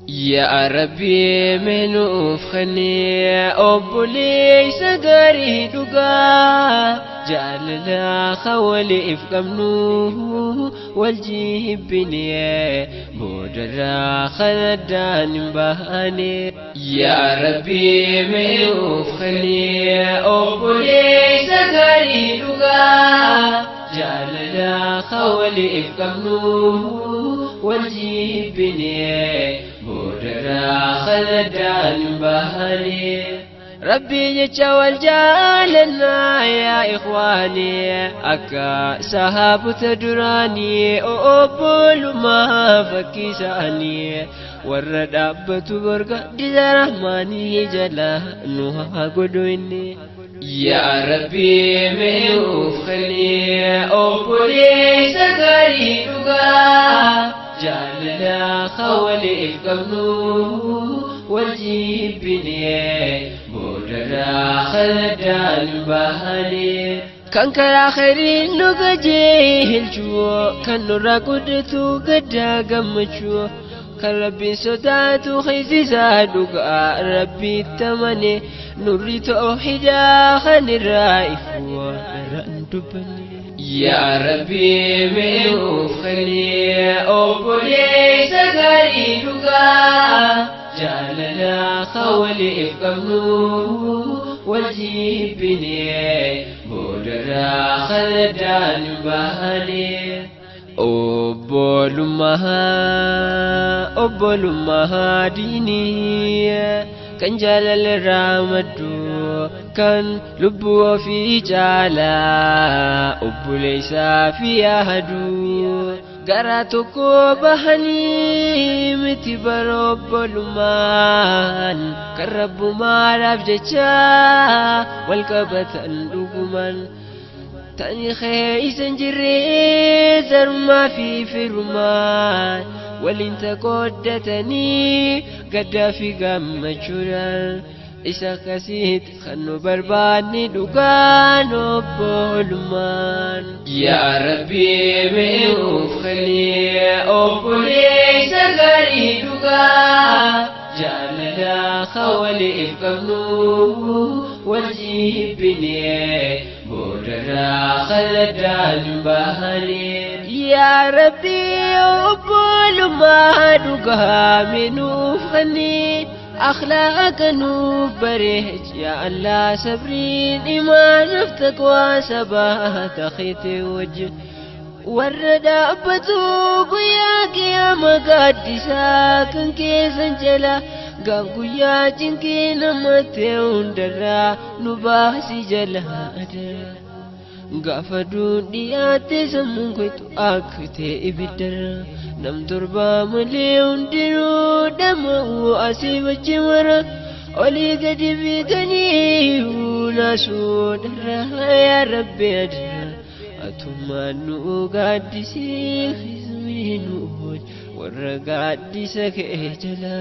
Yaa Rabbi mee nuuf kenni obboleessa gaarii dhugaa jaalala waliif qabnu wal jibbine boodarraa kan addaan hin baane. Yaa Rabbi mee nuuf kenni obboleessa gaarii dhugaa jaalala waliif qabnu wal jibbine boodarraa kan addaan hin baane. Rabbi jecha wal jaalannaa yaa ikhwaanii akka sahaabota duraanii obbolummaa fakkii isaanii warra dhaabbatu borga dida rahmaanii jala nu haa godhu inni. Yaa Rabbi mee nuuf kenni obboleessa gaarii dhugaa jaalala waliif qabnu wal jibbine boodarraa kan addaan hin baane. Kan karaa khayriin nu qajeelchu kan nurraa guddatu gaddaa gammachuu kan Rabbiin sodaatu keessisaa dhugaa Rabbitti amane nurri tawhiidaa kan irraa ifu daraan dubbanne. Yaa Rabbi mee nuuf kenni obboleessa gaarii dhugaa jaalala waliif qabnu wal jibbine boodarraa kan addaan hin baane. Obbolummaa obbolummaa diinii kan jaalala irraa maddu kan lubbuu ofii caalaa obboleessaa fi yaadu garaa tokko bahanii miti bara obbolummaan kan rabbumaadhaaf jecha wal qabatan dhuguman. Tani keessa hin jirre sarummaa fi firummaan waliin qooddatanii gaddaa fi gammachuudhaan isa akkasitti kan nu barbaanne dhugaan obbolummaan. Yaa Rabbi mee nuuf kenni obboleessa gaarii dhugaa jaalala waliif qabnu wal jibbine boodarraa kan addaan hin baane. Yaa Rabbi obbolummaa dhugaa mee nuuf kenni akhlaaqa nuuf bareech yaa Allah sabriin imaanaaf taqwaa sabaata keete wajjin. Warra dhaabbatu guyyaa qiyaama gaaddisaa kan keessan jala gaaf guyyaa cinqii namatti hundarraa nu baasi jala. Gaafa duun dhiyaatte sammuun koytu akka ta'e ibiddarra nam torbaa malee hundinuu dhama'u asii wajji mara olii gadi fiiganii naasuudharra yaa Rabbi adara atummaan nu gaaddisee nu warra gaaddisa kee jala.